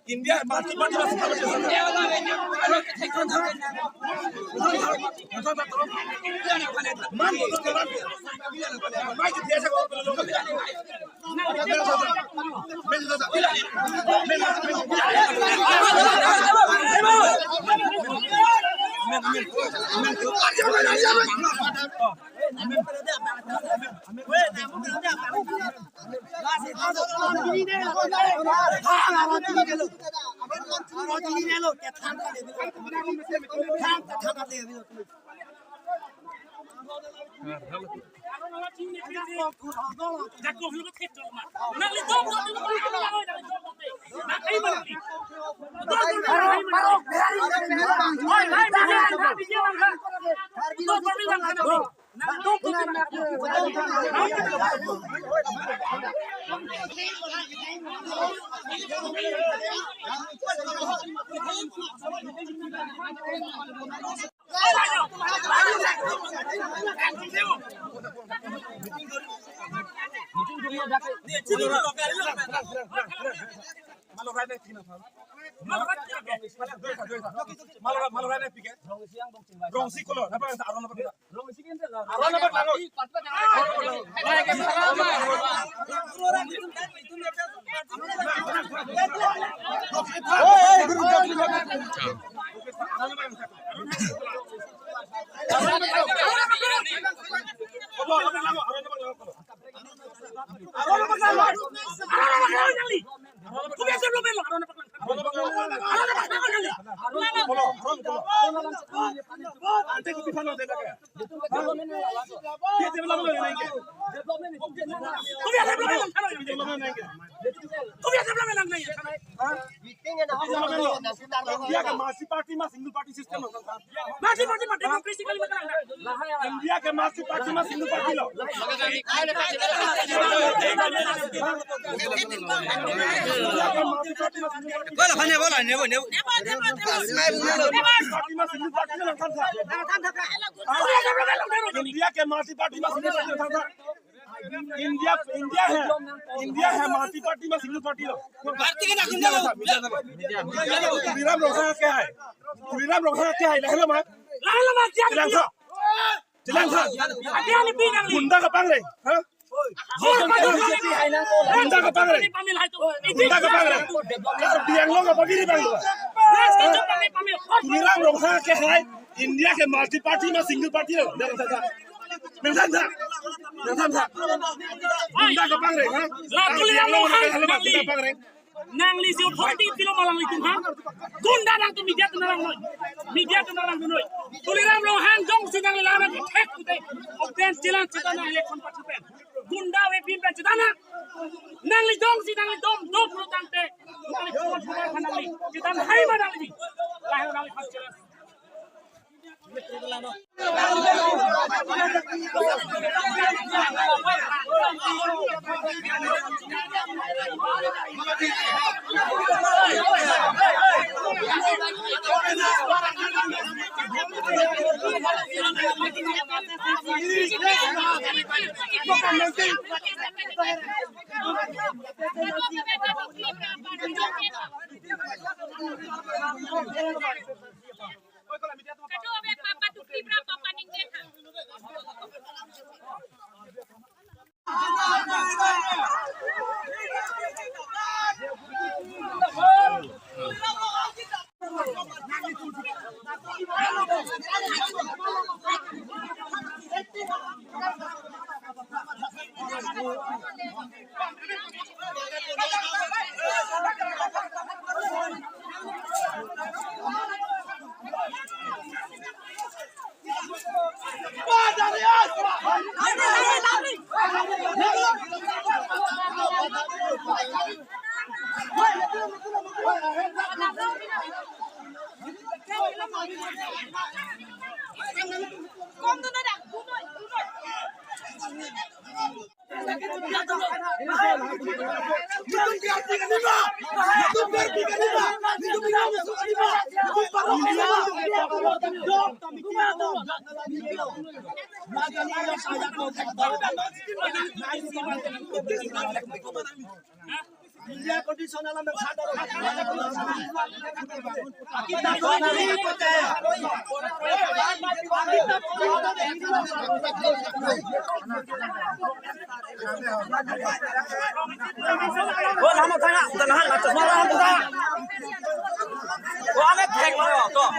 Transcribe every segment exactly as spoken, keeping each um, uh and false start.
India, multi party, Rongsi kolo, napa aron napa? Aron napa? India ke multi party ma single party system lo. Multi party ma democracy kali mata na. India ke multi party ma single party lo. Bola, bhane, bola, nebo, nebo. Multi party ma single party lo. India ke multi party ma single party lo. India, India hai, India hai multi party ma single party lo. Party ke na India lo. Tuliram Ronghang ke hai. Tuliram Ronghang ke hai, lahelo ma. Lahelo ma, dia. Chelang tha. Chelang tha. Dia ni pinang ni. Gunda kapangre, ha? Gunda kapangre. Gunda kapangre. Karbi Anglong kapangre bang. Tuliram Ronghang ke hai. India ke multi party ma single party lo. Nang than tha. Nang than tha. Nang than tha. Gunda kapangre, ha? La Tuliram Ronghang, nangli. Gunda kapangre. Nangli si authority pilo ma nanglitum, ha? Gunda nangtum media atum nanglangnoi. Media atum nanglangnoi. Tuliram Ronghang jongsi nangli la nang thek pute. Open challenge cheta na election party pen. Gunda wepin pen cheta na. Nangli jongsi nangli dom dom lo tangte. Nangli pura pura nangli. Cheta hai ma nangli. Lahai nangli first challenge. Media condition alam yang sadar. Kita Oh, lama tengah, udah nahan, lantas malah, udah. Oh, aneh, tengok, tuh.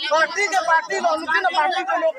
Party ke party lo, party ke lo.